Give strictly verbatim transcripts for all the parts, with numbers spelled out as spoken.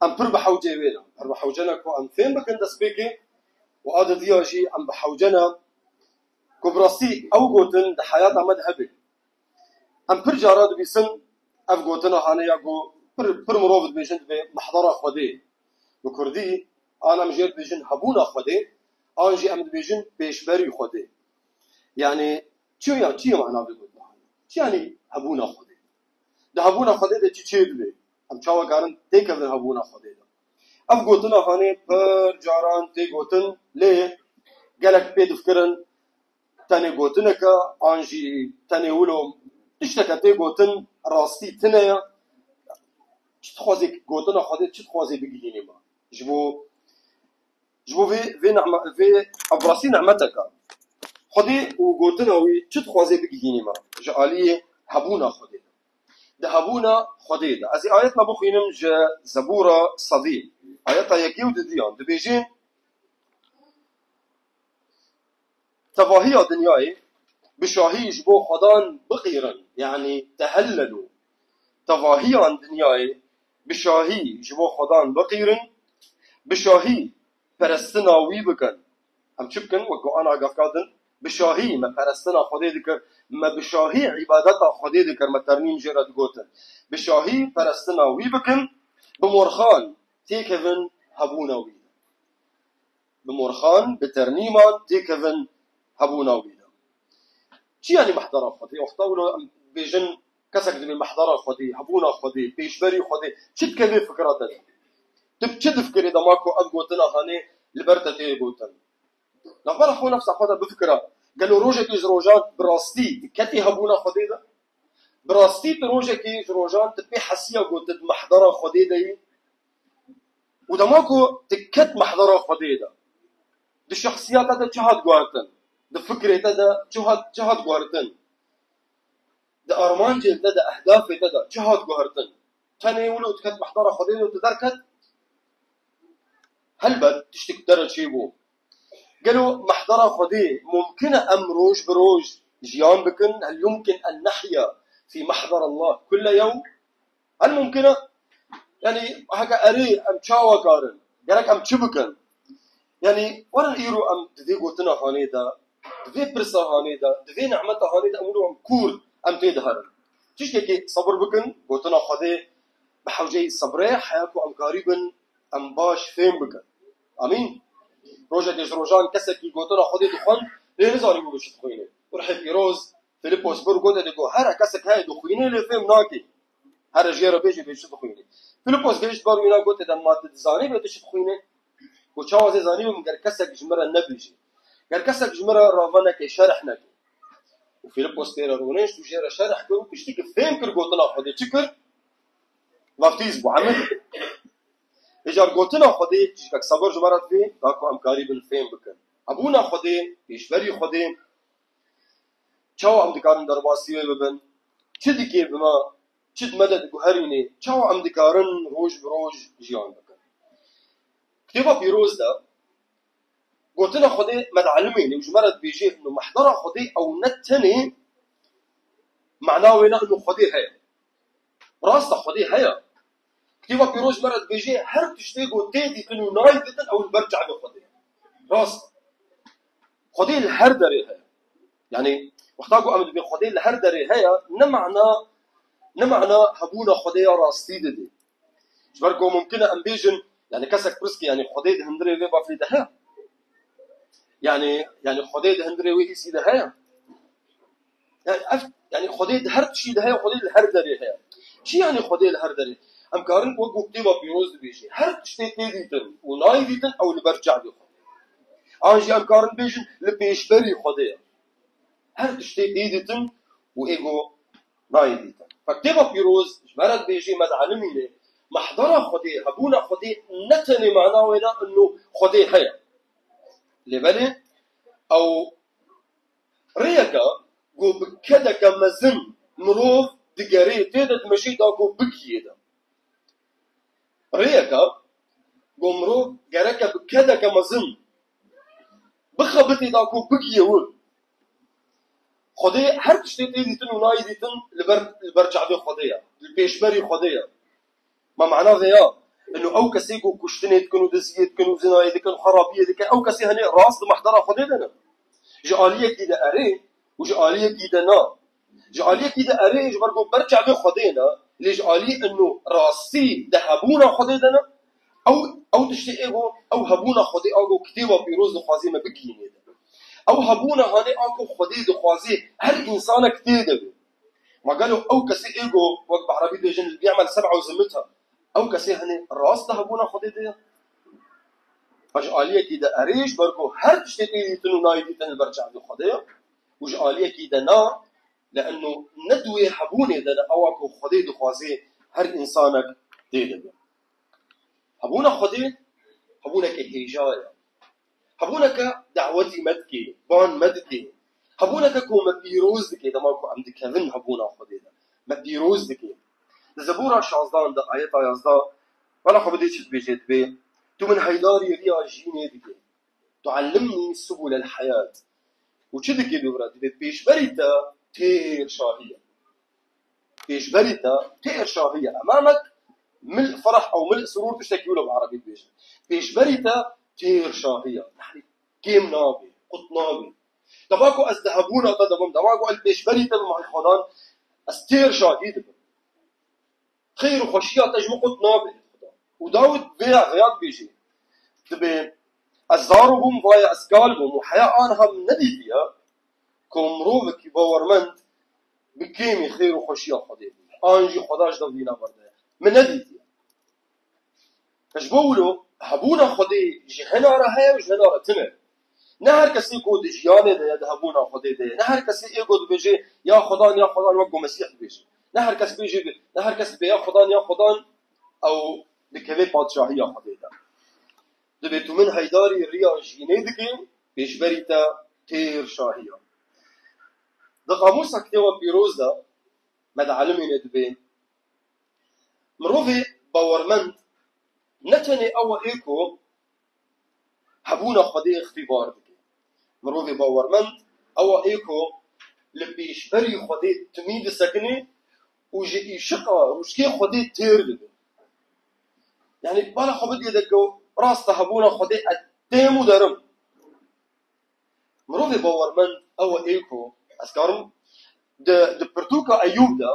Em pir bi hewcê wê ne. Pir bi hewce ne ku em fêm bikin destpêkê û a didiya jî em bi hewce ne ku bi rastî ew gotin di heyata me de hebe. Em pir cara dibîsin ev gotina hane ya ku pir, pir mirov dibêjin dibê mehdara Xwedê. Bi kurdî an em jê dibêjin hebûna Xwedê, an jî em dibêjin pêşberî Xwedê. Yanî çi ya, çi ye mana vê gotina hane? Çi yanî hebûna Xwedê? Di hebûna Xwedê de çi çê dibe? Em çawa karin têkevin hebûna Xwedê de? Ev gotina hanê pir caran tê gotin, lê gelek pê difikirin tenê gotineke an jî tenê wilo tişteke tê gotin rastî tune ye. Çi dixwazê gotina Xwedê, çi dixwazê bigihînî me? Ji bo Ji bo vê, vê nehme-, vê ev rastî nehmeteke. Xwedê û gotina wî çi dixwaze bigihînî me ji aliyê hebûna Xwedê de. Di hebûna Xwedê de. Ez ê ayetna bixwînim ji Zebûra sedî. Ayeta yekê û didiyan dibêjê, tevahiya dinyayê bi şahî ji bo Xwedan biqîrin, yanî tehellelû. Tevahiyan dinyayê bi şahî ji bo Xwedan biqîrin, bi şahî perestina wî bikin. Em çi bikin? Wek ku ana gavka din, bi şahî me perestina Xwedê dikir, me bi şahî îbadeta Xwedê dikir, me ternîm jê re digotin. Bi şahî perestina wî bikin, bi morxan têkevin hebûna wî de. Bi morxan, bi ternîman têkevin hebûna wî de. Çi yanî mehdara Xwedê? Wexta wilo em bêjin kesek dibê mehdara Xwedê, hebûna Xwedê, pêşberî Xwedê, çi dike vê fikra te de? Tu bi çi difikirî dema ku ev gotina hanê li ber te tê gotin? Navbera xwe nefsa xwe de bifikira, gelo rojekê ji rojan bi rastî tu ketî hebûna Xwedê de? Bi rastî tu rojekê ji rojan tu pê hesiya ku tu di mehdara Xwedê de yî? Û dema ku tu ket mehdara Xwedê de, di şexsiyeta te çi hat guhertin? Di fikrê te de çi hat, çi hat guhertin? Di armancên te de, ehdafê te de çi hat guhertin? Tenê wilo tu ket mehdara Xwedê de û tu derket? Helbet tiştek te re çêbû. Gelo mehdara Xwedê mumkin e em roj bi roj jiyan bikin? Hel yumkin en nehya fî mehdar Allah kulle yewm? Hel mumkin e? Yanî heke erê em çawa karin? Gerek em çi bikin? Yanî werin îro em di vê gotina hanê de, di vê pirsa hanê de, di vê nehmeta hanê de em wilo em kûr em tê diherin. Tiştekî sebir bikin, gotina Xwedê bi hewceyî sebrê heya ku em karî bin em baş fêm bikin. Amîn. Rojekê ji rojan kesekî gotina Xwedê dixwend, lê nizanî bû çi dixwîne. Rihê pîroz Filipos bir gote digo, here kesek heye dixwîne lê fêm nake. Here jê re bêje bê çi dixwîne. Filipos gehişt ber wîna gote de, ma tu dizanî bê tu çi dixwîne? Got, çawa zê zanî bim ger kesek ji min re nebêje. Ger kesek ji min re rave neke, şerh neke. Û Filipos pê re rûnişt û jê re şerh kir û piştî ku fêm kir gotina Xwedê çi kir? Vaftîz bû, emir. Îcar gotina Xwedê tiştek sebir ji me re divê, da ku em karî bin fêm bikin. Hebûna Xwedê, pêşberî Xwedê, çawa em dikarin derbasî wê bibin? Çi dike bi me? Çi di me de diguherînê? Çawa em dikarin roj bi roj jiyan bikin? Kitêba Pîroz de gotina Xwedê me dielmêne û ji me re dibêje, ino mehdara Xwedê ew ne tenê mana wê ne ino Xwedê heye. Rast e, Xwedê heye. Kitêba Pîroz ji me re dibêje, her tiştê ku tê dîtin û nayê dîtin, ew li ber çavê Xwedê ye. Rast e. Xwedê li her derê heye. Yanî, wexta ku em dibê Xwedê li her derê heye, ne mana, ne mana hebûna Xwedê ya rastî dide. Ji ber ku mumkin e em bêjin, yanî kesek pirs ke, yanî Xwedê di hundirê vê bafê de heye? Yanî, yanî Xwedê di hundirê wê îsî de heye? Yanî ev, yanî Xwedê di her tiştî de heye, Xwedê li her derê heye. Çi yanî Xwedê li her derê? Em karin wek ku kitêba pîroz dibêje, her tiştê tê dîtin û nayê dîtin ew li ber çavê Xwedê ye. An jî em karin bêjin li pêşberî Xwedê ye. Her tiştê tê dîtin û ê ku nayê dîtin. Fe kitêba pîroz ji me re dibêje, me dielmîne, mehdara Xwedê, hebûna Xwedê ne tenê mana wê ne ino Xwedê heye. Lê belê ew rêyeke ku bi kedeke mezin mirov digerê tê de dimeşê da ku bigiyê de. Rêyeke ku mirov gereke bi kedeke mezin bixebitê da ku bigiyê wir. Xwedê her tiştê tê dîtin û nayê dîtin li ber, li ber çavê Xwedê ye, li pêşberî Xwedê ye. Ma mana vê ya? Ino ew kesê ku kuştinê dikin û diziyê dikin û zinayê dikin, xerabiyê dikin, ew kesê henê rast di mehdera Xwedê de ne. Ji aliyekî de erê û ji aliyekî de na. Ji aliyekî de erê ji ber ku ber çavê Xwedê ne, lê ji aliyê ino rastî de hebûna Xwedê de ne. Ew, ew tiştê ê ku, ew hebûna Xwedê a ku Kitêba Pîroz dixwazê me bigihînê de. Ew hebûna hanê a ku Xwedê dixwazê her însanek tê de be. Ma gelo ew kesê ê ku, wek bi erebî dibêjin, "Li bî'mel seb'a û zimita", ew kesê henê rast di hebûna Xwedê de ye? Ji aliyekî de erê ji ber ku her tiştê ê dîtin û nayê dîtin li ber çavê Xwedê ye û ji aliyekî de na, li eno ne di wê hebûnê de ne ewa ku Xwedê dixwazê her însanek tê de be. Hebûna Xwedê hebûneke hêja ye. Hebûneke dawetî me dike, ban me dike. Hebûneke ku me pîroz dike, dema ku em dikevin hebûna Xwedê de. Me pîroz dike. Di Zebûra şazdan de, ayeta yazda, bala xwe bidê çi dibêje, dibê, "Tu min heydarî riya jînê dike. Tuallimnî subulel heyat." Û çi dike dûvra? Dibê, "Pêşberî te têr şahî ye." Pêşberî te têr şahî ye. Emamek mil ferah ew mil surûr tiştekî wilo bi erebî dibêjin. Pêşberî te têr şahî ye. Yanî kêm nabe, qut nabe. Dema ku ez di hebûna te de bim, dema ku ez pêşberî te bim, ay Xwedan, ez têr şahî dibim. Xêr û xweşiya te ji min qut nabe. Û Dawid vêya, vêya dibêje. Dibê, "Ez zarok bûm, vaye ez kal bûm û heya aniha min nedîtiye ku mirovekî bawermend bi kêmî xêr û xweşiya Xwedê bû. An jî Xweda ji devîna berde. Min nedîtiye." Ji bo wilo hebûna Xwedê ji hina re heye û ji hina re tune. Ne her kesê ku di jiyanê de ye, di hebûna Xwedê de ye. Ne her kesê ê ku dibêje, "Ya Xwedan, ya Xwedan", wek ku Mesîh dibêje. Ne her kes bêje, ne her kes dibê, "Ya Xwedan, ya Xwedan", ew dikeve padşahiya Xwedê de. Dibê, "Tu min heydarî riya jînê dikî, pêşberî te têr şahiya." Di qamûsa kitêba pîroz de me dielîmîne, dibê, mirovê bawermend ne tenê ew e ê ku hebûna Xwedê îxtîbar dike. Mirovê bawermend ew e ê ku li pêşberî Xwedê timî disekine û ji îşiqa rûşkê Xwedê têr dibe. Yanî bala xwe bidê de ku rast e, hebûna Xwedê, ez têm û derim. Mirovê bawermend ew e ê ku, ez karim di, di pirtûka Eyûb de,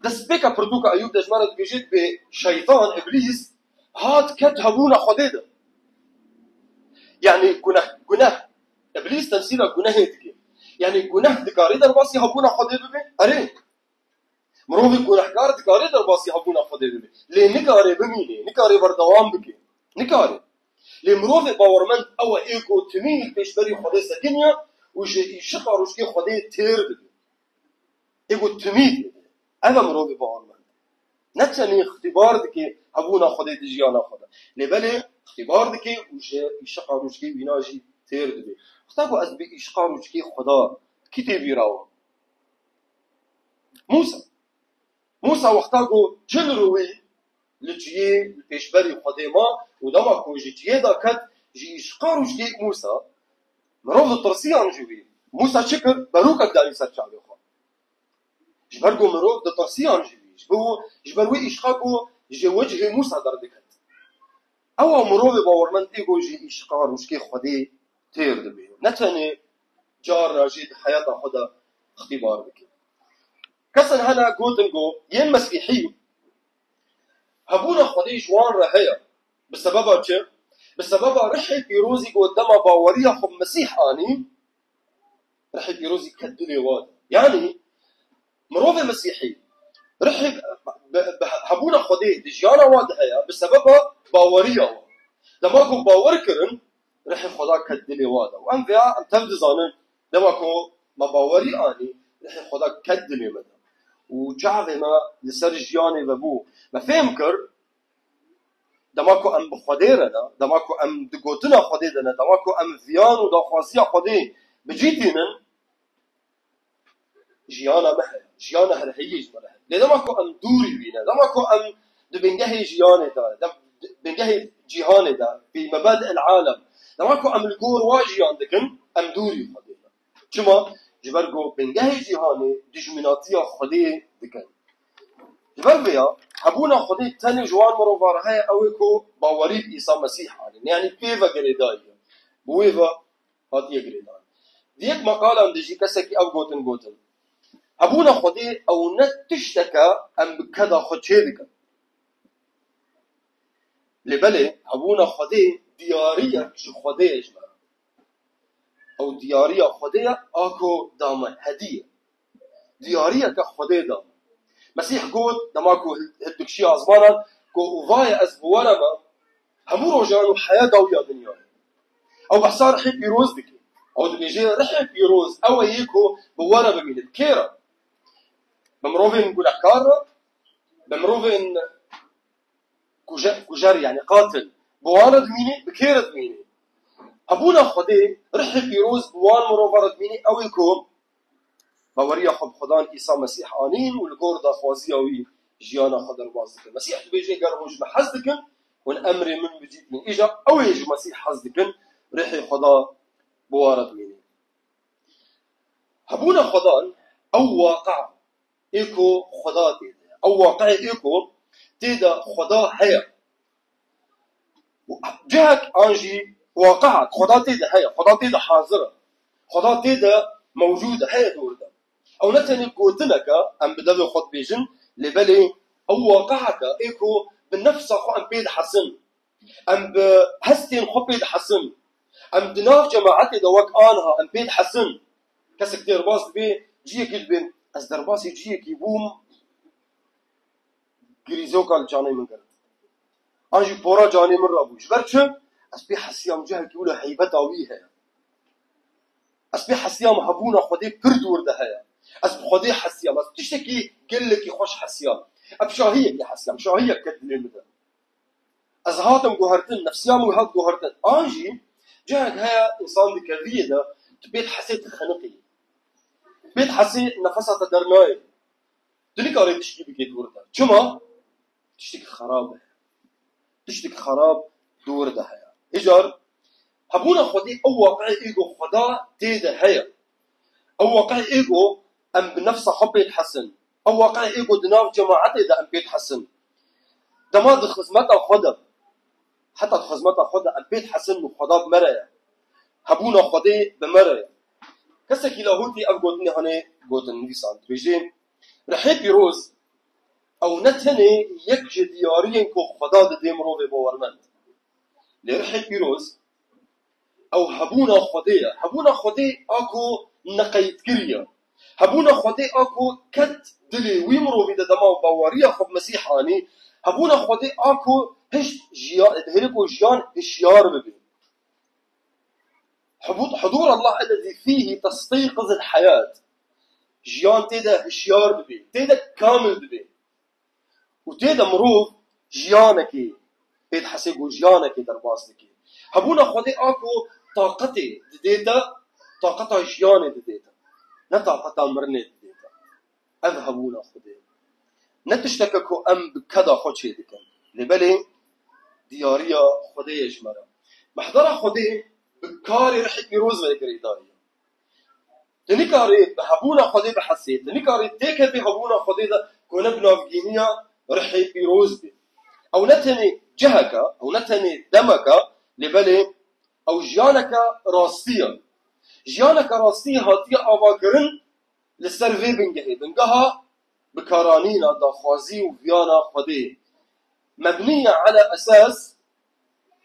destpêka pirtûka Eyûb de ji me re dibêje, dibê şeytan, Îblîs, hat ket hebûna Xwedê de. Yanî guneh, guneh. Îblîs temsîla gunehê dike. Yanî guneh dikare derbasî hebûna Xwedê bibe? Erê. Mirovê gunehkar dikare derbasî hebûna Xwedê bibe. Lê nikare bimîne, nikare berdewam bike. Nikare. Lê mirovê bawermend ew e ê ku timî li pêşberî Xwedê sekiniye û ji îşiqa rûşkê Xwedê têr dibe. Ê ku timî dibe. Ev e mirovê bawermend. Ne tenê îxtîbar dike hebûna Xwedê di jiyana xwe de. Lê belê îxtîbar dike û ji îşiqa rûşkê wîna jî têr dibe. Wexta ku ez bi îşiqa rûşkê Xweda, kî tê bîra we? Mûsa. Mûsa wexta ku çil rûyî li çiyê li pêşberî Xwedê ma û dema ku ji çiyê de ket, ji îşqa rûşkê Mûsa, mirov ditirsiyan ji wî. Mûsa çi kir? Berûkek dayî ser çavê xwe. Ji ber ku mirov ditirsiyan ji wî. Ji bo, ji ber wê îşqa ku ji wecihê Mûsa derdiket. Ewa mirovê bawermend ê ku ji îşqa rûşkê Xwedê têr dibe. Ne tenê carna jî di heyata xwe de îxtîbar bike. Kesan hene gotin ku yên Mesîhî hebûna Xwedê ji wan re heye. Bi sebeba çi? Bi sebeba Rihê Pîrozî ku dema baweriya xwe bi Mesîh anî, Rihê Pîrozî ket dilê wan. Yanî, mirovê Mesîhî, Rihê, bi, bi hebûna Xwedê di jiyana wan de heye, bi sebeba baweriya wan. Dema ku bawer kirin, Rihê Xweda ket dilê wan de. Û em vêya, em tev dizanin, dema ku me bawerî anî, Rihê Xweda ket dilê me de. Û çavê me li ser jiyanê vebû. Me fêm kir, dema ku em bi Xwedê re ne, dema ku em di gotina Xwedê de ne, dema ku em viyan û daxwaziya Xwedê bi cî tînin, jiyana me heye, jiyana herheyî ji me re heye. Lê dema ku em dûrî wî ne, dema ku em di bingehê jiyanê de, de, di bingehê cîhanê de, fî mebadi'il alem, dema ku em li gor wa jiyan dikin, em dûrî Xwedê ne. Çima? Ji ber ku bingehê cîhanê dijminatiya Xwedê dikin. Ji ber vê ya, Hebûna Xwedê tenê ji wan mirovan re heye, ew ê ku bawerî bi Îsa Mesîh anîn. Yanî pê ve girêdayî ye. Bi wê ve hatiye girêdan. Di yek meqalan de jî kesekî ev gotin gotin. Hebûna Xwedê ew ne tişteke em bi keda xwe çê dikin. Lê belê hebûna Xwedê diyariyek ji Xwedê ye ji me re. Ew diyariya Xwedê ye, a ku da me, hedî ye. Diyariyeke Xwedê da me. Mesîh got, dema ku hildikişiya ezmanan, ku û vaye ez bi we re me hemû rojan û heya dawiya dinyayê. Ew behsa rihê pîroz dike. Ew dibêje, rihê pîroz ew e yê ku bi we re bimîne. Bi kê re? Bi mirovên gunehkar re, bi mirovên kuje-, kujer, yani qatil. Bi wan re dimîne, bi kê re dimîne? Hebûna Xwedê, rihê pîroz bi wan mirovan re dimîne, ew ê ku baweriya xwe bi Xwedan Îsa Mesîh anîn û li gor daxwaziya wî jiyana xwe derbas dikin. Mesîh dibêje, ger hûn ji min hez dikin, hûn emrê min bicîtin. Îja ew ê ji Mesîh hez dikin, rihê Xweda bi wan re dimîne. Hebûna Xwedan ew waqe ê ku Xweda tê de. Ew waqeyê ê ku tê de Xweda heye. Cihek an jî waqehek Xweda tê de heye. Xweda tê de hazir e. Xweda tê de mewcûd e, heye dor de. Ew ne tenê gotineke em bi devê xwe dibêjin, lê belê ew waqeheke ê ku bi nefsa xwe em pê dihesin. Em bi hestên xwe pê dihesin. Em di nav cemaetê de wek anha em pê dihesin. Kesek derbas dibe, ciyekî dibê, ez derbasî ciyekî bûm, girîzoka li canê min girt. An jî pora canê min rabû. Ji ber çi? Ez pê hesiyam cihekî wilo heybeta wî heye. Ez pê hesiyam hebûna Xwedê pir dûr de heye. Ez bi Xwedê hesiyam. Ez tiştekî gelekî xweş hesiyam. Ev şahiyekî hesiyam. Şahiyek ket dilê min de. Ez hatim guhertin, nefsiya min hat guhertin. An jî cihek heye însan di keviyê de tu pê dihesê tu xeniqî. Tu pê dihesê nefesa te dernayê. Tu nikarê tişkî bikê dûr de. Çima? Tiştek xerab e. Tiştek xerab dûr de heye. Îcar hebûna Xwedê ew waqeyê ê ku Xweda tê de heye. Ew waqeyê ê ku em bi nefsa xwe pê dihesin. Ew waqeyê ê ku di nav cemaetê de em pê dihesin. Dema di xizmeta xwe de, heta di xizmeta xwe de em pê dihesin û Xweda bi me re ye. Hebûna Xwedê bi me re ye. Kesekî lahûtî ev gotinê hane gotin nivîsan dibêjê, rihê pîroz ew ne tenê yek ji diyariyên ku Xweda didê mirovê bawermend. Lê rihê pîroz ew hebûna Xwedê ye. Hebûna Xwedê a ku neqeydkirî ye. Hebûna Xwedê a ku ket dilê wî mirovî de dema baweriya xwe bi Mesîh anî. Hebûna Xwedê a ku hişt jiya-, dihêle ku jiyan hişyar bibe. Hubû-, hudûr Allah ellezî fîhî testeyqizil heyat. Jiyan tê de hişyar dibe, tê de kamil dibe. Û tê de mirov jiyanekê pê dihesê ku jiyanekê derbas dike. Hebûna Xwedê a ku taqetê didê te, taqeta jiyanê didê te. Ne taqeta mirinê didê te. Ev hebûna Xwedê. Ne tişteke ku em bi keda xwe çê dikin. Lê belê diyariya Xwedê ye ji me re. Mehdera Xwedê bi karê rihê pîroz ve girêdayî ye. Tu nikarî bi hebûna Xwedê bihesê, tu nikarî têkevî hebûna Xwedê de ku ne bi navgîniya rihê pîroz bê. Ew ne tenê cihek e, ew ne tenê demek e, lê belê ew jiyaneke rastî ye. Jiyaneke rastî hatiye avakirin li ser vê bingehê, bingeha bikaranîna daxwazî û viyana Xwedê. Mebniye ala esas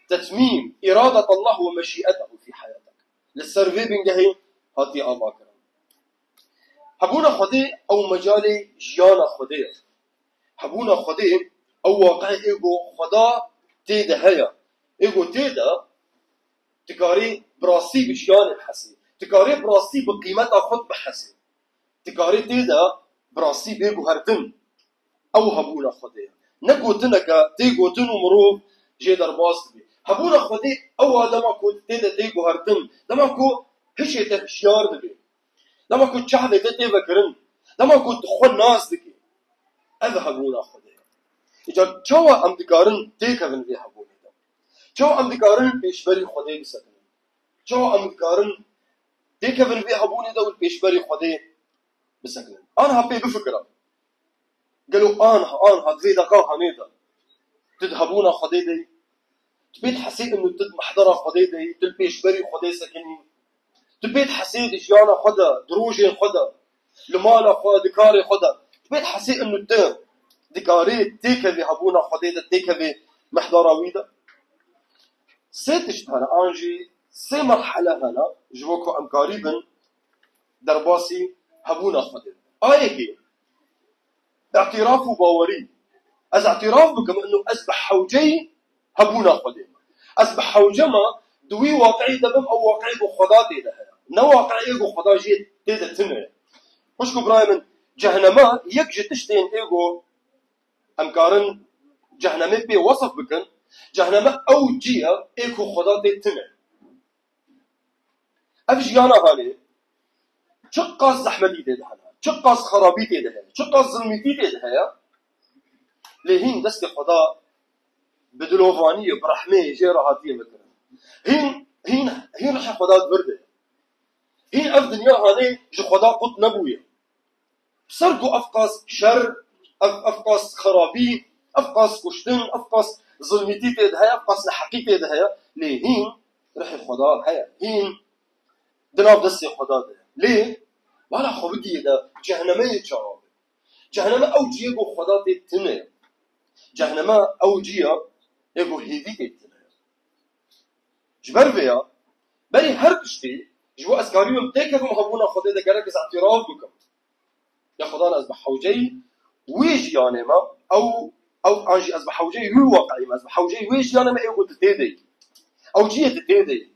tetmîm îradet Allah ve meşîetehu fî heyatek. Li ser vê bingehê hatiye avakirin. Hebûna Xwedê ew mecalê jiyana Xwedê ye. Hebûna Xwedê ew waqeyê ê ku Xweda tê de heye. Ê ku tê de dikarî bi rastî bi jiyanê bihesî. Dikarî bi rastî bi qîmeta xwe bihesî. Dikarî tê de bi rastî bê guhertin. Ew hebûna Xwedê ye. Ne gotineke tê gotin û mirov jê derbas dibe. Hebûna Xwedê ew a dema ku tê de tê guhertin, dema ku hişê te hişyar dibe, dema ku çavê te tê vekirin, dema ku tu xwe nas dikî. Ev hebûna Xwedê ye. Îcar çawa em dikarin têkevin vê hebûnê de? Çawa em dikarin pêşberî Xwedê bisekinin? Çawa em dikarin têkevin vê hebûnê de û li pêşberî Xwedê bisekinin? Anha pê bifikire. Gelo anha, anha, di vê deqa hanê de tu di hebûna Xwedê de yî? Tu pê dihesê inu tu di mehdera Xwedê de yî, tu li pêşberî Xwedê sekinî? Tu pê dihesê di jiyana xwe de, di rojên xwe de, li mala xwe, di karê xwe de, tu pê dihesê inu tu dikarî têkevî hebûna Xwedê de, têkevî mehdera wî de? Sê tişt hene, an jî sê merhele hene ji bo ku em karîbin derbasî hebûna Xwedê. A yekê, îtiraf û bawerî. Ez îtiraf bikim inu ez bi hewceyî hebûna Xwedê me. Ez bi hewce me di wî waqiî de bim, ew waqiî ku Xweda tê de heye. Ne waqiî ê ku Xweda jê tê de tune ye. Xwişk û birayê min, cehneme yek ji tiştên ê ku em karin cehnemê pê wesif bikin, cehneme ew cî ye ê ku Xweda tê tune. Ev jiyana hanê çiqas zehmetî tê de hene, çiqas xerabî tê de heye, çiqas zilmîtî tê de heye, lê hîn destê Xweda bi dilovaniyê, bi rehmê jê re hatiye vekirin. Hîn, hîn, hîn rihê Xweda di vir de ye. Hîn ev dinya hanê ji Xweda qut nebûye. Ser ku ev qas şer, ev, ev qas xerabî, ev qas kuştin, ev qas zilmîtî tê de heye, ev qas neheqî tê de heye, lê hîn rihê Xweda heye. Hîn di nav destê Xweda de ye. Lê bala xwe bigihîne cehnemeyê çawa be? Cehneme ew cî ye ku Xweda tê tune ye. Cehneme ew cî ye ê ku hêvî tê tune ye. Ji ber vê ya, berî her tiştî, ji bo ez karîbim têkevim hebûna Xwedê de, gerek ez îtiraf bikim. Ya Xwedana ez bi hewceyî wê jiyanê me, ew, ew an jî ez bi hewceyî wî waqiî me, ez bi hewceyî wê jiyanê me ê ku tu tê de yî. Ew ciyê tu tê de yî.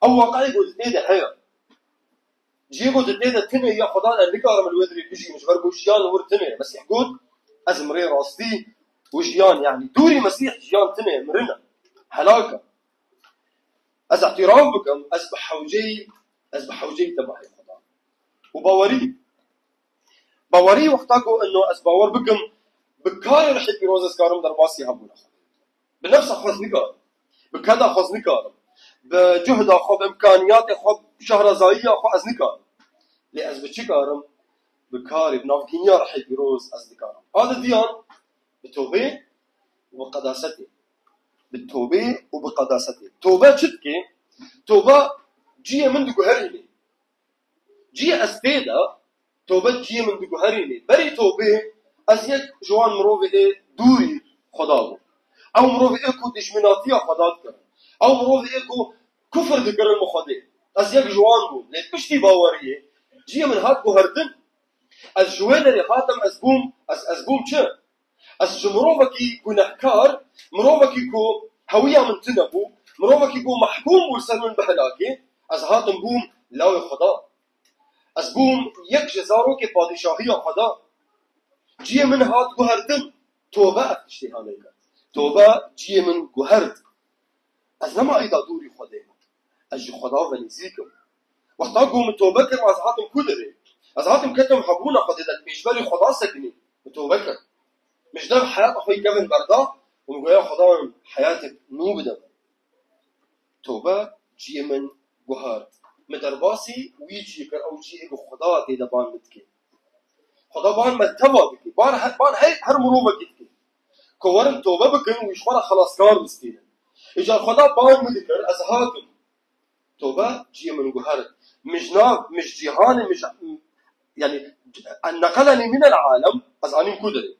Ew waqiî ku tu tê de heye. Ciyê ku tu tê de tune ya Xwedan, ez nikarim li wê dirê bijîm, ji ber ku jiyan wir tune. Mesîh got, ez im rê rastî û jiyan, yanî dûrî Mesîh jiyan tune, mirin e, helak e. Ez îtiraf bikim, ez bi hewceyî, ez bi hewceyî tebahê Xwedan. Û bawerî. Bawerî wexta ku ino ez bawer bikim, bi karê Rihê Pîroz ez karim derbasî hebûna xwe. Bi nefsa xwe ez nikarim. Bi keda xwe ez nikarim. Bi cuhda xwe, bi imkaniyatê xwe, bi şehrezayiya xwe ez nikarim. Lê ez bi çi karim? Bi karê, bi navkîniya Rihê Pîroz ez dikarim. A didiyan bi tobê û bi qedasetê. Bi tobê û bi qedasetê. Tobe çi dike? Tobe ciyê min diguherînê. Ciyê ez tê de, tobe ciyê min diguherînê. Berî tobê ez yek ji wan mirovê ê dûrî Xweda bûm. Ew mirovê ê ku dijminatiya Xweda dikirin. Ew mirovê ê ku kufir dikirin bi Xwedê. Ez yek ji wan bûm. Lê piştî baweriyê ciyê min hat guhertin. Ez ji wê derê hatim, ez bûm, ez, ez bûm çi? Ez ji mirovekî gunehkar, mirovekî ku hewiya min tune bû, mirovekî ku mehkûm bû li ser min bi helakê, ez hatim bûm lawê Xweda. Ez bûm yek ji zarokê padîşahiya Xweda. Ciyê min hat guhertin. Tobe ev tiştê hanê kir. Tobe ciyê min guhert. Ez nema êda dûrî Xwedê me. Ez ji Xweda ve nêzîk im. Wexta ku min tobe kir, ez hatim ku derê? Ez hatim ketim hebûna Xwedê de, li pêşberî Xweda sekinî. Min tobe kir. Min ji dev heyata xwe yî kevin berda û min goya Xweda, min heyatek nû bide min. Tobe ciyê min guhart. Min derbasî wî ciyê kir, ew ciyê ku Xweda tê de ban min dike. Xweda ban me teva dike. Ban her, ban her, her mirovekî dike. Ku werin tobe bikin û ji xwe re xelaskar bistînin. Îcar Xweda ban min dikir, ez hatim. Tobe ciyê min guhert. Min ji nav, min ji cîhanê, min ji, yanî, neqeleni minel alem, ez anîm ku derê.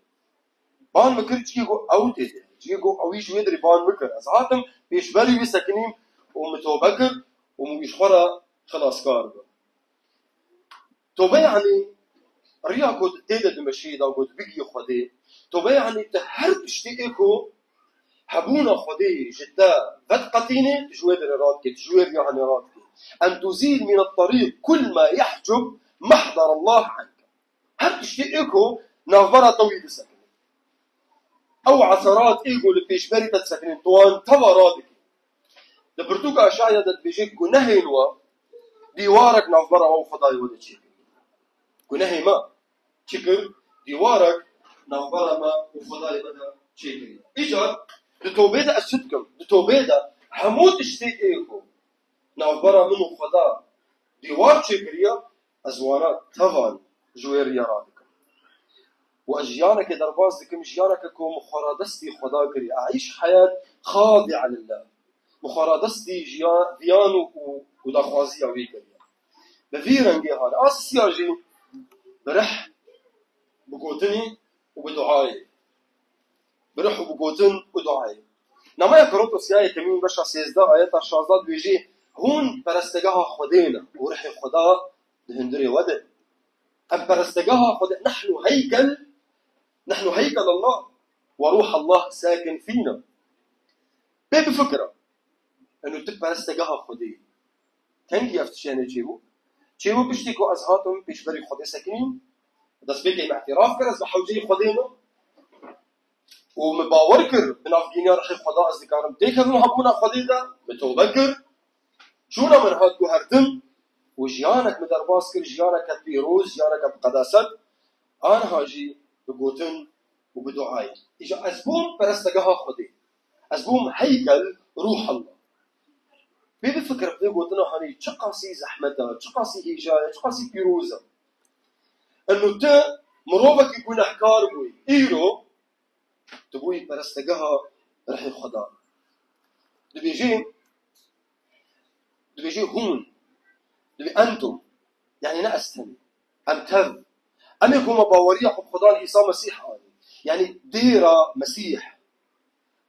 Ban min kir ciyê ku ew tê de. Ciyê ku ewî ji wê derê ban min kir. Ez hatim pêşberî wî sekinîm û min tobe kir û min wî ji xwe re xelaskar bim. Tobe yanî riya ku tu tê de dimeşî, da ku tu bigihî Xwedê. Tobe yanî tu her tiştê ê ku hebûna Xwedê ji te vediqetîne, tu ji wê derê radikî, tu ji wê riya hanê radikî. En tuzîl mine terîq kul ma yehcub mehder Allah anke. Her tiştê ê ku navbera te wî disekine. Ew eserat ê ku li pêşberî te disekine, tu wan teva radikî. Di pirtûka Eşaya de dibêje, gunehên we dîwarek navbera we û Xwedayê we de çêkiriye. Gunehê me çi kir? Dîwarek navbera me û Xwedayê me de çêkiriye. Îcar di tobê de ez çi dikim? Di tobê de hemû tiştê ê ku navbera min û Xweda dîwar çêkiriye, ez wana tevan ji wê riya radikim. Û ez jiyanekê derbas dikim, jiyaneke ku min xwe radestî Xweda kiriye. Eîş heyat xadi'a lillah. Min xwe radestî jiya-, viyan û, û, û daxwaziya wî kiriye. Bi vî rengê hane. Asisiya jî bi rih, bi gotinî û bi duayê. Bi rih û bi gotin û duayê. Namaya Korintosya yekemîn beşa sêzdeh ayeta şazdeh dibêjî, hûn perestegeha Xwedê ne û rihê Xweda di hundirê we de. Em perestegeha Xwedê, nehnu heykel, nehnu heykel Allah ve ruh Allah sakin fîna. Pê bifikire. Eno tu perestegeha Xwedê yî. Kengî ev tiştê çêbû? Çêbû piştî ku ez hatim pêşberî Xwedê sekinîm, destpêkê min îtiraf kir, ez bi hewceyî Xwedê me. Û min bawer kir, bi navgîniya rihê Xweda ez dikarim têkevim hebûna Xwedê de, min tobe kir. Çûna min hat guhertin û jiyanek min derbas kir, jiyaneke pîroz, jiyaneke bi qedeset, anha jî bi gotin û bi duayê. Îja ez bûm perestegeha Xwedê. Ez bûm heykel Ruhullah. Pê bifikire vê gotina hanê çiqasî zehmet e, çiqasî hêja ye, çiqasî pîroz e. Eno tu mirovekî gunehkar bûyî. Îro tu bûyî perestegeha rihê Xweda. Dibêjî, dibêjî hûn, dibê entum, yanî ne ez tenê. Em tev. Em ê ku me baweriya xwe bi Xwedan Îsa Mesîh anî. Yanî dêra Mesîh.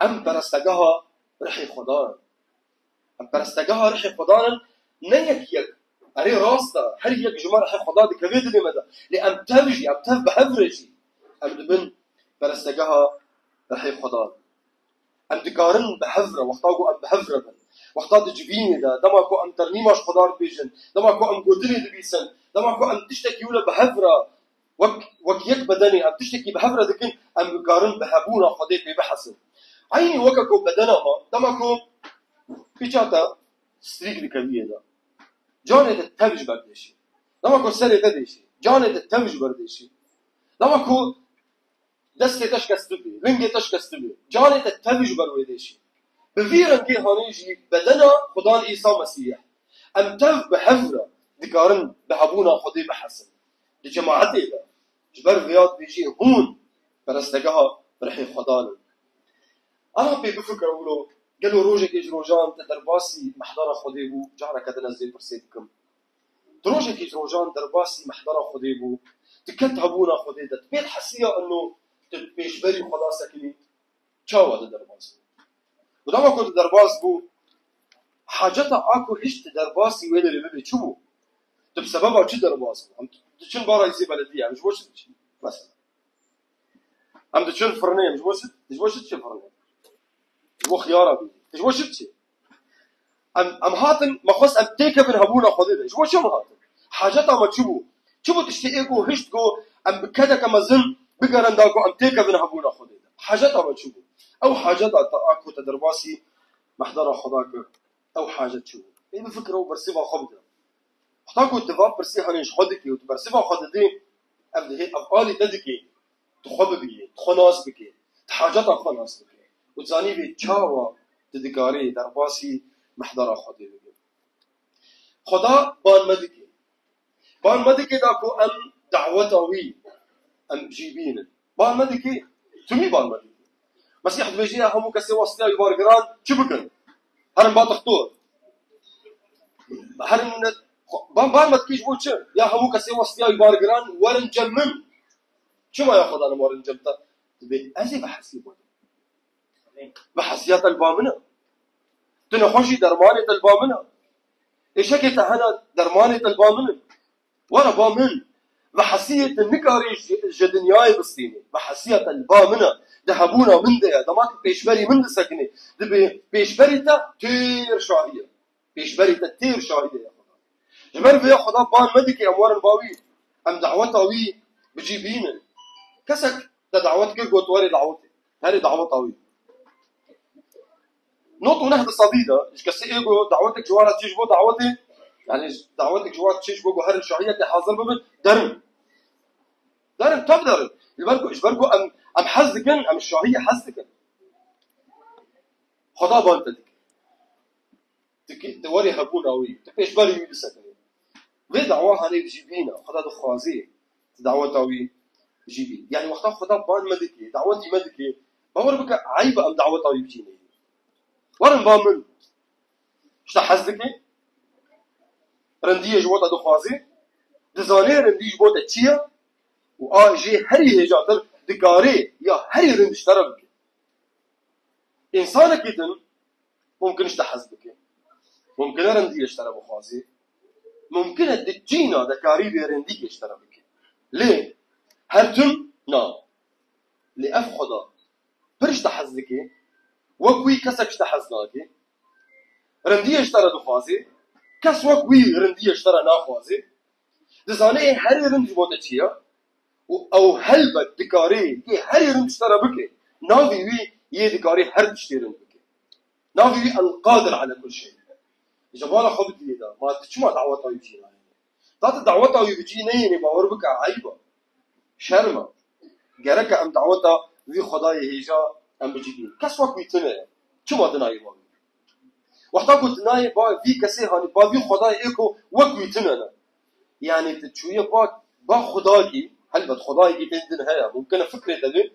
Em perestegeha rihê Xwedan in. Em perestegeha rihê Xwedan in, ne yek yek. Erê rast e, her yek ji me rihê Xweda dikeve dilê me de. Lê em tev jî, em tev bi hev re jî. Em dibin perestegeha rihê Xwedan. Em dikarin bi hev re, wexta ku em bi hev re bin. Wexta di civînê de, dema ku em ternîma ji Xweda dibêjin, dema ku em gotinê dibîsin, dema ku em tiştekî wile bi hev re, wek, wek yek bedenê em tiştekî bi hev re dikin, em dikarin bi hebûna Xwedê pê bihesin. Eynî weke ku bedena me, dema ku pîça te strîk dikeviyê de, canê te tev ji ber dêşî. Dema ku serê te dêşî, canê te tev ji ber dêşî. Dema ku destê te şikestibî, lingê te şikestibî, canê te tev ji ber wê dêşî. Bi vî rengê hanê jî bedena Xudan Îsa Mesîh. Em tev bi hev re dikarin bi hebûna Xwedê bihesin. Di cemaetê de, ji ber vêya dibêjî hûn perestegeha rihê Xwedan in. Ana pê bifikire wilo, gelo rojekê ji rojan te derbasî mehdara Xwedê bû, careke din ez vê pirsê dikim. Tu rojekî ji rojan derbasî mehdara Xwedê bû, tu ket hebûna Xwedê de, tu pê dihesiya eno tu pêşberî Xweda sekinî, çawa tu derbas bû? Û dema ku tu derbas bû, haceta a ku hişt tu derbasî wê derê bibê çi bû? Tu bi sebeba çi derbas bû? Em diçin bara îzê belediyê, em ji bo çi diçin? Mesela. Em diçin firnê, em ji bo çi, ji bo çi diçin firnê? Ji bo xiyara bî. Ji bo çi diçin? Em, em hatin, me xwest em têkevin hebûna Xwedê de. Ji bo çi em hatin? Haceta me çi bû? Çi bû tiştê ê ku hişt ku em bi kedeke mezin bigerin da ku em têkevin hebûna Xwedê de? Haceta me çi bû? Ew haceta te a ku te derbasî mehdara Xweda kir. Ew hacet çi bû? Ê bifikire û bersiva xwe bide. Wexta ku tu van pirsê hanê ji xwe dikî û tu bersiva xwe didî, ev dihê, ev alî te dikê, tu xwe bibînî, tu xwe nas bikê, tu haceta xwe nas bikê. Û tu zanî vê çawa tu dikarî derbasî mehdara Xwedê bibî. Xweda ban me dikê. Ban me dike da ku em daweta wî em jî bînin. Ban me dike, tumî ban me dike. Mesîh dibêje ya hemû kesê westiya bargiran çi bikin? Herin ba dixtor. Herin, ban, ban me dike ji bo çi? Ya hemû kesê westiya bargiran werin cem min. Çima ya Xweda em werin cem te? Dibê ez ê bi hesî bû. Bi hesiya te li ba min e. Tu nexweşî dermanê te li ba min e. Êşekê te hene dermanê te li ba min e. Were ba min. Bi hesiyê tu nikarî ji, ji dinyayê bistînî. Bi hesiya te li ba min e. Di hebûna min de ye. Dema tu pêşberî min disekinî. Dibê pêşberî te têr şahî ye. Pêşberî te têr şahîdê ye Xweda. Ji ber vê Xweda ban me dike em werin ba wî. Em daweta wî bi cî bînin. Kesek te dawet kir got werê dawetê. Herê daweta wî. Not û neh di sedî de ji kesê ê got dawetek ji wan re çi ji bo dawetê, yanî dawetek ji wan çi ji bo ku herin şahiyekê hazir bibin, derin. Derin, tev derin. Ji ber ku, ji ber ku em, em hez dikin, em şahiyê hez dikin. Xweda ban te dike. Tu ki, tu werê hebûna wî, tu pêşberî wî bisekinî. Vê dawa hanê bi cî bîne, Xweda dixwazî, tu daweta wî Jî bî. Yani wexta Xweda ban me dike, dawetî me dike, bawer bike, eyb e em daweta wî bicîne. Werin ba min. Ji te hez dike? Rindiyê ji bo te dixwaze? Dizane rindî ji bo te çi ye? Û a jê herî hêjatir dikare ya herî rind ji te re bike. Însanekî din mumkin ji te hez bike. Mumkin e rindiyê ji te re bixwaze. Mumkin e di cîna de karî vê rindiyê ji te re bike. Lê her tim na. Lê ev Xweda pir ji te hez dike. Wek wî kesek ji te hez nake. Rindiyê ji te re dixwaze. Kes wek wî rindiyê ji te re naxwaze. Dizane ê herî rind ji bo te çi ye? Û ew helbet dikare yê herî rind ji te re bike. Navê wî yê dikare her tiştê rind bike. Navê wî El-Qadir ala kul şey. Ji bala xwe bidiyê de, ma tu çima daweta wî bicî nayênî? Ta tu daweta wî bicî neyênî, bawer bike, eyb e. Şerm e. Gerek e em daweta vî Xwedayê hêja em bicî bînin. Kes wek wî tune ye. Çima dinayê ba wî? Wexta ku dinayê ba vî kesê hanî, ba vî Xwedayê ê ku wek wî tune ne. Yani tu çûye ba, ba Xwedakî, helbet Xwedayekî tên din heye. Mumkin e fikrê te bê,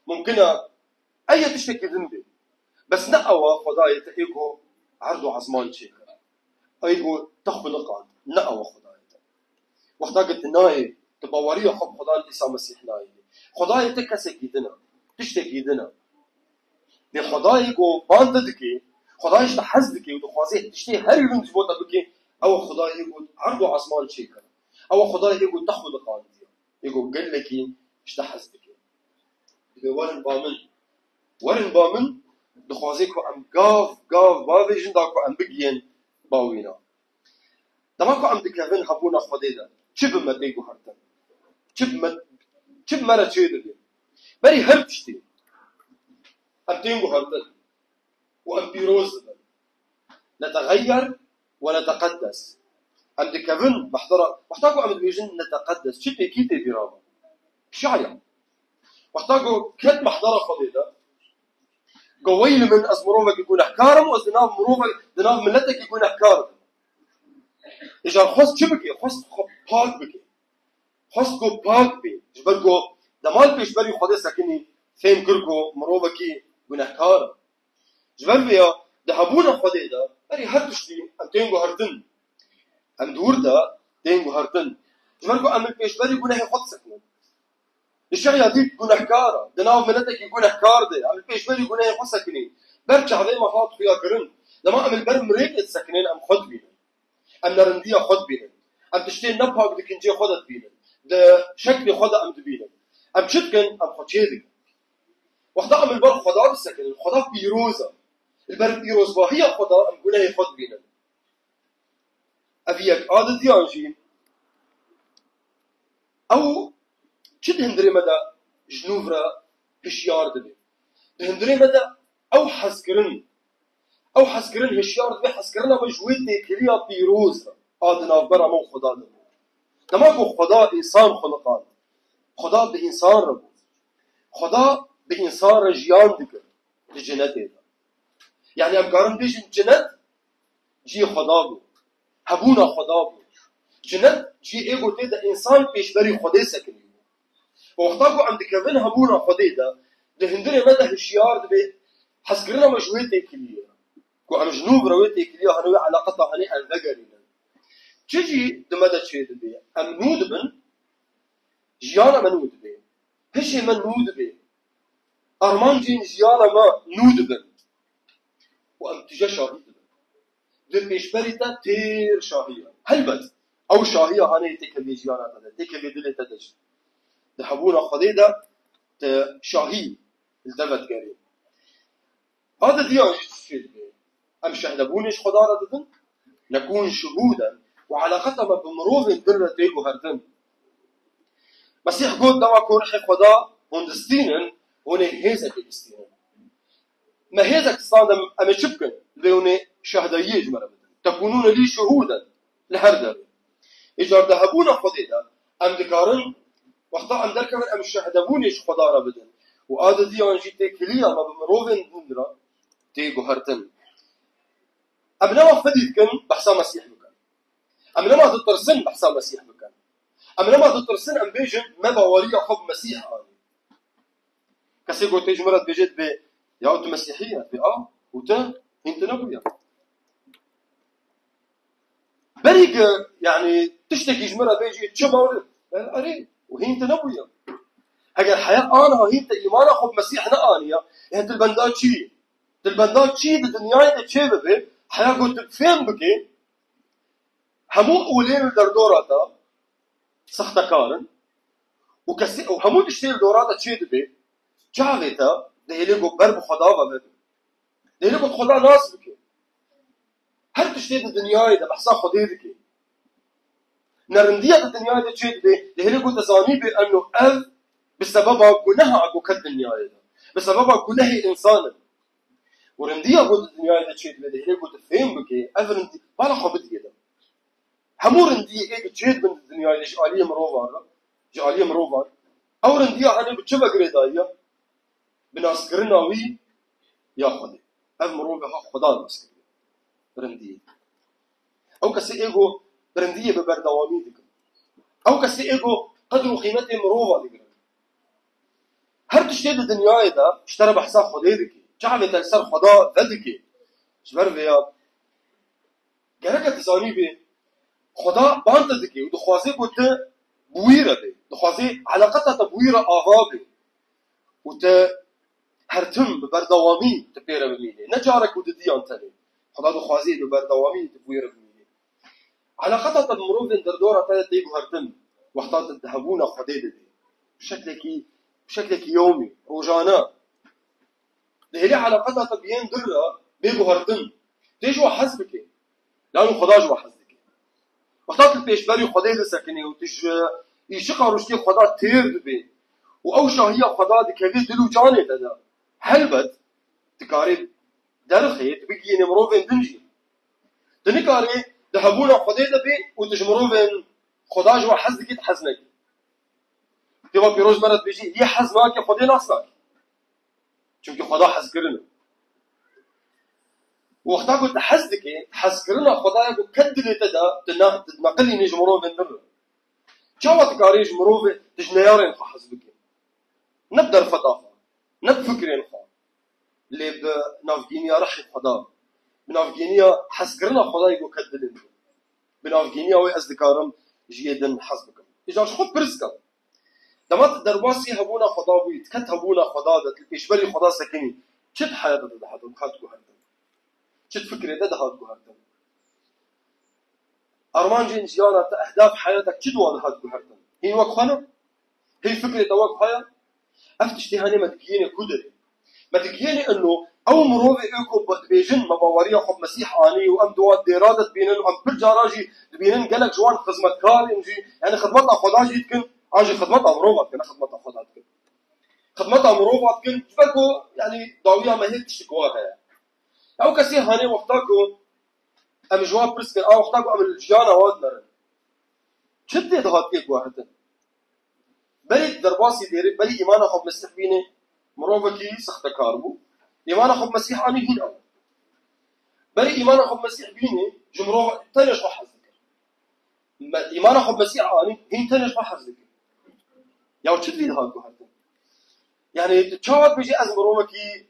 mumkin e ey tiştekî din bê. Bes ne ew e Xwedayê te ê ku erd û ezman çêkir. Ey ku te xuliqand. Ne ew e Xwedayê te. Wexta ku tu nayê, tu baweriya xwe bi Xwedan Îsa Mesîh nayê. Xwedayê te kesekî din e. Tiştekî din e. Lê Xwedayê ku ban te dike, Xwedayê ji te hez dike û dixwaze tiştê herî rind ji bo te bike, ew e Xwedayê ku erd û ezman çêkir. Ew e Xwedayê ku te xuliqandiye. Ê ku gelekî ji te hez dike. Dibê werin ba min. Werin ba min, dixwaze ku em gav, gav bavêjin da ku em bigihên ba wî ne. Dema ku em dikevin hebûna Xwedê de, çi bi me tê guhertin? Çi bi me, çi bi me re çê dibe? Berî her tiştî em tên guhertin û em pîroz dibin. Netexeyyer we neteqeddes. Em dikevin mehdera, wexta ku em dibêjin neteqeddes, çi tê, kî tê bîra me? Şaya. Wexta ku ket mehdera Xwedê de, go weyl min, ez mirovekî gunehkar im û ez di nav mirovek, di nav miletekî gunehkar im. Îcar xwest çi bike? Xwest xwe pak bike. Xwest ku pak bê. Ji ber ku dema li pêşberî Xwedê sekinî, fêm kir ku mirovekî gunehkar e. Ji ber vê ya di hebûna Xwedê de berî her tiştî em tên guhertin. Em dûr de tên guhertin. Ji ber ku em li pêşberî gunehê xwe disekinin. Îşeya dît gunehkar e. Di nav miletekî gunehkar de. Em li pêşberî gunehê xwe sekinî. Ber çavê me hat xuya kirin. Dema em li ber mirêkê disekinên em xwe dibînin. Em nerindiya xwe dibînin. Em tiştên nepak di kincê xwe de dibînin. Di şeklê xwe de em dibînin. Em çi dikin? Em xwe çê dikin. Wexta em li ber Xweda disekinin, Xweda pîroz e. Li ber pîrozbahiya Xweda em gunehê xwe dibînin. Ev yek a didiyan jî, ew çi di hundirê me de ji nû re hişyar dibe? Di hundirê me de ew hezkirin, ew hezkirin hişyar dibe, hezkirina me ji wê têkiliya pîroz re a di navbera me û Xweda de bû. Dema ku Xweda însan xuliqand, Xweda bi însan re bû. Xweda bi însan re jiyan dikir di cinetê de. Yani em karin bêjin cinet cihê Xweda bû. Hebûna Xweda bû. Cinet cihê ê ku tê de însan pêşberî Xwedê sekinî bû. Û wexta ku em dikevin hebûna Xwedê de, di hundirê me de hişyar dibe, hezkirina me ji wê têkiliyê. Ku em ji nû re wê têkiliya hene, wê eleqeta hene em vegerînin. Çi jî di me de çêdibe? Em nû dibin, jiyana me nû dibe. Hişê me nû dibe. Armancên jiyana me nû dibin. Û em tije şahî dibin. Di pêşberî te têr şahî ye. Helbet, ew şahiya haneyê têkevê jiyana te de, têkevê dilê te de jî. Di hebûna Xwedê de te şahî li te vedigerê. A didiyan jî çi çêdibe? Em şehdebûnê ji Xweda re didin, nekûn şuhûden û eleqeta me bi mirovên din re tê guhertin. Mesîh got, dema ku ruhê Xweda hûn distînin, hûn ê hêzekê distînin. Me hêzek stand em, em ê çi bikin? Lê hûn ê şehdayiyê ji me re bidin. Tekûnûne lî şuhûden li her derê. Îcar di hebûna Xwedê de em dikarin, wexta em derkevin, em şehdebûnê ji Xweda re bidin. Û a didiyan jî têkiliya me bi mirovên din re tê guhertin. Em nema xwedî dikin, behsa Mesîh bikin. Em nema ditirsin, behsa Mesîh bikin. Em nema ditirsin, em bêjin, me baweriya xwe bi Mesîh anî. Kesê ku tê ji min re dibêje, dibê, ya tu Mesîhî ye, dibê, a, û te, hîn tu nebûye. Berî ku, yanî, tiştekî ji min re bêjî, çi bawir? Erê, û hîn tu nebûye. Heger heya aniha hîn te îmana xwe bi Mesîh neaniya, yani tu li benda çi yî? Tu li benda çi yî di dinyayê de çê bibe, heya ku tu fêm bike, hemû olên li derdora te sextekar in û kesê û hemû tiştê li dora te çê dibe, çavê te dihêlê ku ber bi Xweda ve vebe. Dihêlê ku Xweda nas bike. Her tiştê di dinyayê de behsa Xwedê dike. Nerindiya di dinyayê de çê dibe, dihêlê ku te zanîbe eno ev bi sebeba guneha ku ket dinyayê de. Bi sebeba gunehê însan e. Û rindiya ku di dinyayê de çê dibe, dihêlê ku tu fêm bike, ev rindî bala xwe bidiyê de. Hemû rindiyê ê ku çê dibin di dinyayê de ji aliyê mirovan re, ji aliyê mirovan, ew rindiya hene bi çi ve girêdayî ye? Bi naskirina wî ya Xwedê. Ev mirov e ha Xweda nas kiriye. Rindiyê. Ew kesê ê ku rindiyê bi berdewamî dikin. Ew kesê ê ku qedr û qîmetê mirova digirin. Her tiştê di dinyayê de ji te re behsa Xwedê dike. Çavê te li ser Xweda vedike. Ji ber vê ya gereke tu zanîbî, Xweda ban te dike û dixwaze ku tu bi wî re bê. Dixwaze eleqeta te bi wî re ava be. Û tu her tim bi berdewamî tu pê re bimînî. Ne carek û didiyan tenê. Xweda dixwaze bi berdewamî tu bi wî re bimînî. Eleqeta te bi mirovên derdora te tê guhertin. Wexta tu di hebûna Xwedê de bî. Bi şeklekî, bi şeklekî yewmî, rojane. Dihêlê eleqeta te bi yên din re bê guhertin. Tê ji we hez bike. Lano Xweda ji we hez dike. Wexta tu pêşberî Xwedê disekinî û tu ji îşiqa rûştê Xweda têr dibî û ew şahiya Xweda dikevê dil û canê te de, helbet dikarê derxê tu bigihînê mirovên din jî. Tu nikarî di hebûna Xwedê de bî û tu ji mirovên Xweda ji we hez dikî, tu hez nekî. Kitêba Pîroz me re dibêjî, yê hez nake, Xwedê nas nake. Çimkî Xweda hezkirin e. Wexta ku tu hez dikî, hezkirina Xwedaya ku ket dilê te de, tu ne-, tu neqilînî ji mirovên din re. Çawa dikarî ji mirovê, tu ji neyarên xwe hez bikî? Ne bi derfeta xwe, ne bi fikrên xwe. Lê bi navgîniya rehê Xweda, bi navgîniya hezkirina Xwedayê ku ket dilê min. Bi navgîniya wê ez dikarim ji yê din hez bikim. Îcar ji xwe pirs ke. Dema tu derbasî hebûna Xweda bûyî, diket hebûna Xweda de, tu pêşberî Xweda sekinî, çi di heyata te dihat, dihat guhertin? Çi di fikrê te dihat guhertin? Armancên jiyana te, ehdaf heyata çi di wan dihat guhertin? Hîn wek xwe ne? Hîn fikrê te wek xwe ye? Ev tiştê henê me digihînê ku derê? Me digihînê ino ew mirovê ê ku dibêjin me baweriya xwe bi Mesîh anî û em di wan dêra de dibînin û em pir cara jî dibînin gelek ji wan xizmetkar in jî, yanî xizmeta Xweda jî dikin, an jî xizmeta mirova dikin, ne xizmeta Xweda dikin. Xizmeta mirova dikin, ji ber ku, yanî dawiya me hê tiştik wa heye. Ew kesê hanê wexta ku em ji wan pirs kin, a wexta ku em li jiyana wan dimerin. Çi tê dihatiye guhertin? Berî derbasî dêrê, berî îmana xwe bi Mesîh bînê, mirovekî sextekar bû. Îmana xwe bi Mesîh anî hîn ew. Berî îmana xwe bi Mesîh bînê, ji mirova tenê ji xwe hez dikir. Me, îmana xwe bi Mesîh anî, hîn tenê ji xwe hez dikir. Ya çi divî dihat guhertin? Yanî tu çawa dibêjî ez mirovekî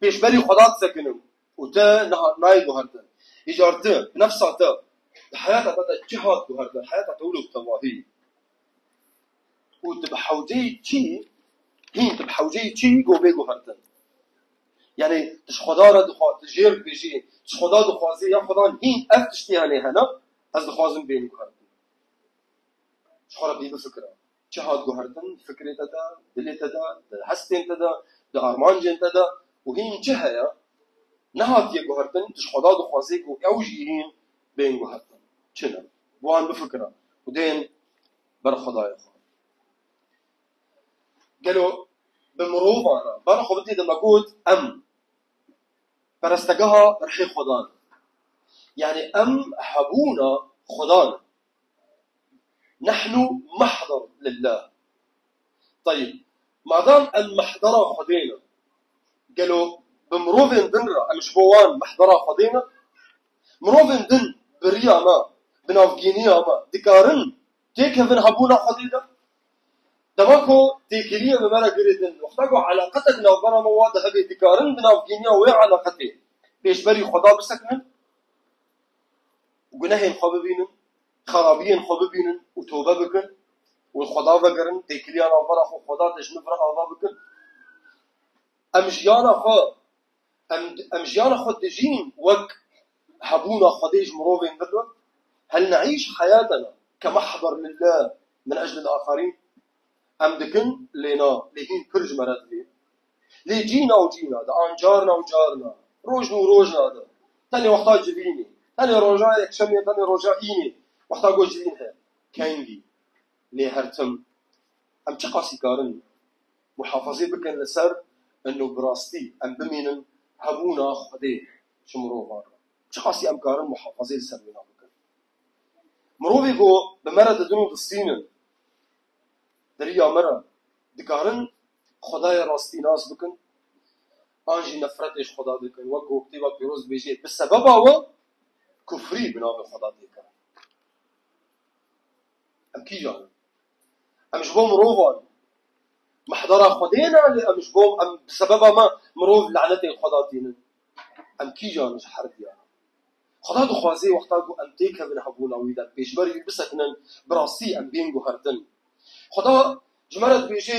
pêşberî Xweda disekinim û te niha nayê guhertin? Îcar tu, nefsa te, di heyata te de çi hat guhertin? Heyata te wilo tevahî. Û tu bi hewceyî çi, hîn tu bi hewceyî çi go bê guhertin? Yanî tu ji Xweda re dixwa-, tu jêr dibêjî, tu ji Xweda dixwazî, ya Xweda hîn ev tiştê henê hene, ez dixwazim bêm guhertin. Ji xwe re bî bifikire. Çi hat guhertin, di fikrê te de, dilê te de, di hestên te de, di armancên te de û hîn çi heye, nehatiye guhertin, tu ji Xweda dixwazî ku ew jî hîn bên guhertin. Çi ne? Bi wan bifikire û dên ber Xwedayê xwe. Gelo bi mirovan re, bana xwe bidê de me got, em perestegeha rihê Xwedan. Yanî em hebûna Xwedan. Nehnu mahder lillah. Teyib. Madam em mehdera Xwedê ne, gelo bi mirovên din re em ji bo wan mehdera Xwedê ne? Mirovên din bi riya me, bi navgîniya me dikarin Têkevin hebûna Xwedê de. Dema ku têkiliyê bi me re girêdin, wexta ku eleqetek navbera me wa de hebe, dikarin di navgîniya wê eleqetê pêşberî Xweda bisekinin, gunehên xwe bibînin, xerabiyên xwe bibînin û tobe bikin û li Xweda vegerin, têkiliya navbera xwe Xweda de ji min vir ava bikin. Em jiyana xwe, em, em jiyana xwe dijîn wek hebûna Xwedê ji mirovên vir re. هل نعيش حياتنا كمحضر لله من أجل الآخرين؟ Em dikin, lê na, lê hîn pir ji me re divê. Lê cîna û cîna de, an carna û carna, rojna û rojna de, tenê wexta civînê, tenê roja yekşemê, tenê roja înê, wexta ku civîn heye. Kengî, lê her tim. Em çiqasî karin muhafazê bikin li ser eno bi rastî em bimînin hebûna Xwedê ji mirovan re? Çiqasî em karin muhafazê li ser wêna bikin? Mirovê ku bi me re didin û distînin, di riya me re dikarin Xwedayê rastî nas bikin, an jî nefretê ji Xweda dikin, wek ku Kitêba Pîroz dibêje, bi sebeba we kufrî bi navê Xweda tê kirin. Em kîjan in? Em ji bo mirovan mehdara Xwedê ne, lê em ji bo, em bi sebeba me mirov lanetên Xweda tînin. Em kîjan in ji her diya? Xweda dixwaze wexta ku em têkevin hebûna wî de, pêşberî wî bisekinin, bi rastî em bên guhertin. Xweda ji me re dibêje,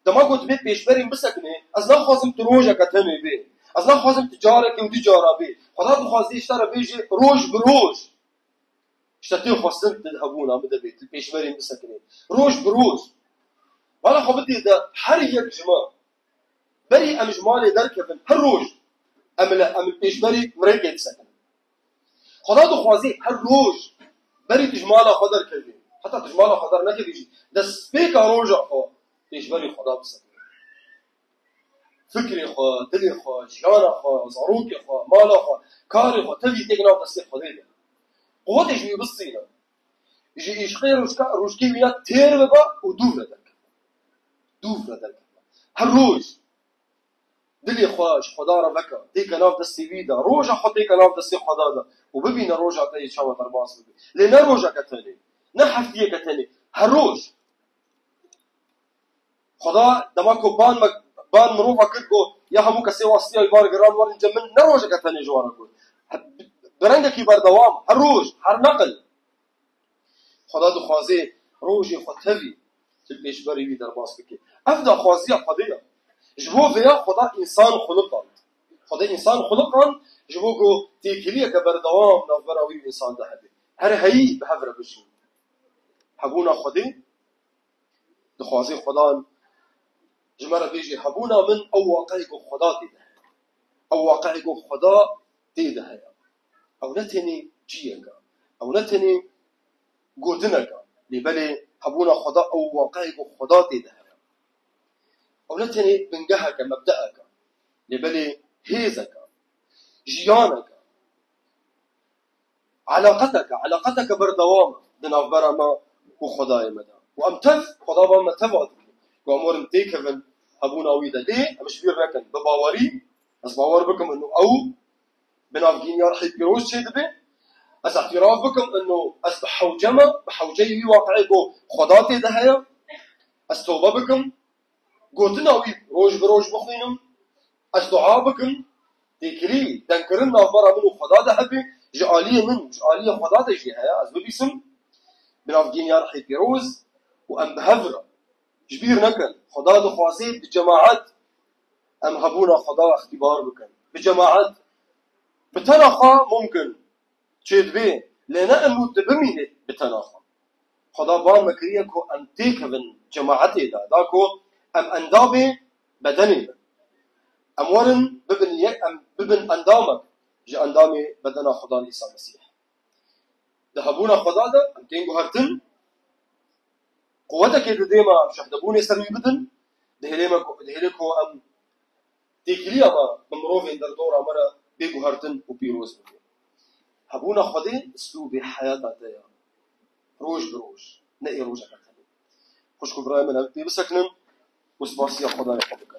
dema ku tu bê pêşberî min bisekinê, ez naxwazim tu rojeke tenê bê. Ez naxwazim tu carekê û du cara bê. Xweda dixwaze ji te re bêje roj bi roj. Ji te tê xwestin tu di hebûna min de bê, tu pêşberî min bisekinê. Roj bi roj. Bala xwe bidê de her yek ji me. Berî em ji malê derkevin, her roj em li, em li pêşberî mirêkê disekinin. Xweda dixwazê her roj berî tu ji mala xwe derkevî, heta tu ji mala xwe dernekevî jî, destpêka roja xwe pêşberî Xweda bisekine. Fikrê xwe, dilê xwe, jiyana xwe, zarokê xwe, mala xwe, karê xwe, tevî têk nav destê Xwedê de. Quwetê ji wî bistîne. Ji îşqê rojka-, rojkê wî ya têr bibe û dûv re derkeve. Dûv re derkeve. Her roj dilê xwe ji Xweda re veke, têke nav destê wî de, roja xwe têke nav destê Xweda de û bibîne roja te yê çawa derbas bibe. Lê ne rojeke tenê, ne heftiyeke tenê, her roj. Xweda dema ku ban me, ban mirova kir, got, ya hemû kesê wastiya wî bar giran werin cem min, ne rojeke tenê ji wan re got. He-, bi rengekî berdewam, her roj, her neqil. Xweda dixwaze rojê xwe tevî tu li pêşberî wî derbas bikî. Ev daxwaziya Xwedê ye. Ji bo vêya Xweda însan xuliqand. Xwedê însan xuliqand ji bo ku têkiliyeke berdewam navbera wî û însan de hebe. Her heyî bi hev re bijîn. Hebûna Xwedê dixwaze Xwedan ji me re bêje, hebûna min ew waqeyê ku Xweda tê de heye. Ew waqeyê ku Xweda tê de heye. Ew ne tenê ciyek e. Ew ne tenê gotinek e. Lê belê hebûna Xweda ew waqeyê ku Xweda tê de heye. Ew ne tenê bingehek e, mebdeek e. Lê belê hêzek e. Jiyanek e. Eleqeteke, eleqeteke berdewam e di navbera me û Xwedayê me de. Û em tev, Xweda ba me teva dike. Ku em werin têkevin hebûna wî de. Lê em ji bîr nekin. Bi bawerî, ez bawer bikim ino ew bi navgîniya Rihê Pîroz çêdibe. Ez îtiraf bikim ino ez bi hewce me, bi hewceyê wî waqiê ku Xweda tê de heye. Ez tobe bikim. Gotina wî roj bi roj bixwînim, ez dua bikim, têkilî, dengkirin navbera min û Xweda de hebe, ji aliyê min, ji aliyê Xweda de jî heye, ez bibîsim, bi navgîniya Rihê Pîroz û em bi hev re. Ji bîr nekin, Xweda dixwaze bi cemaet em hebûna Xweda îxtîbar bikin. Bi cemaet, bi tena xwe mumkin çêdibe, lê ne eno tu bimînî bi tena xwe. Xweda ban me kiriye ku em têkevin cemaetê de, da ku em endamê bedenê bin. Em werin bibin yek, em bibin endamek ji endamê bedena Xwedan Îsa Mesîh. Di hebûna Xweda de em tên guhertin, quwetekê didê me, em şehdebûnê ser wî bidin, dihêlê me ku, dihêlê ku em têkiliya me bi mirovên derdora me re bê guhertin û pîroz bibe. Hebûna Xwedê uslûbê heyata te ye. Roj bi roj, ne ê rojeke tenê. Xwişk û birayê min, em pê bisekinin û spasiya Xwedayê xwe bikin.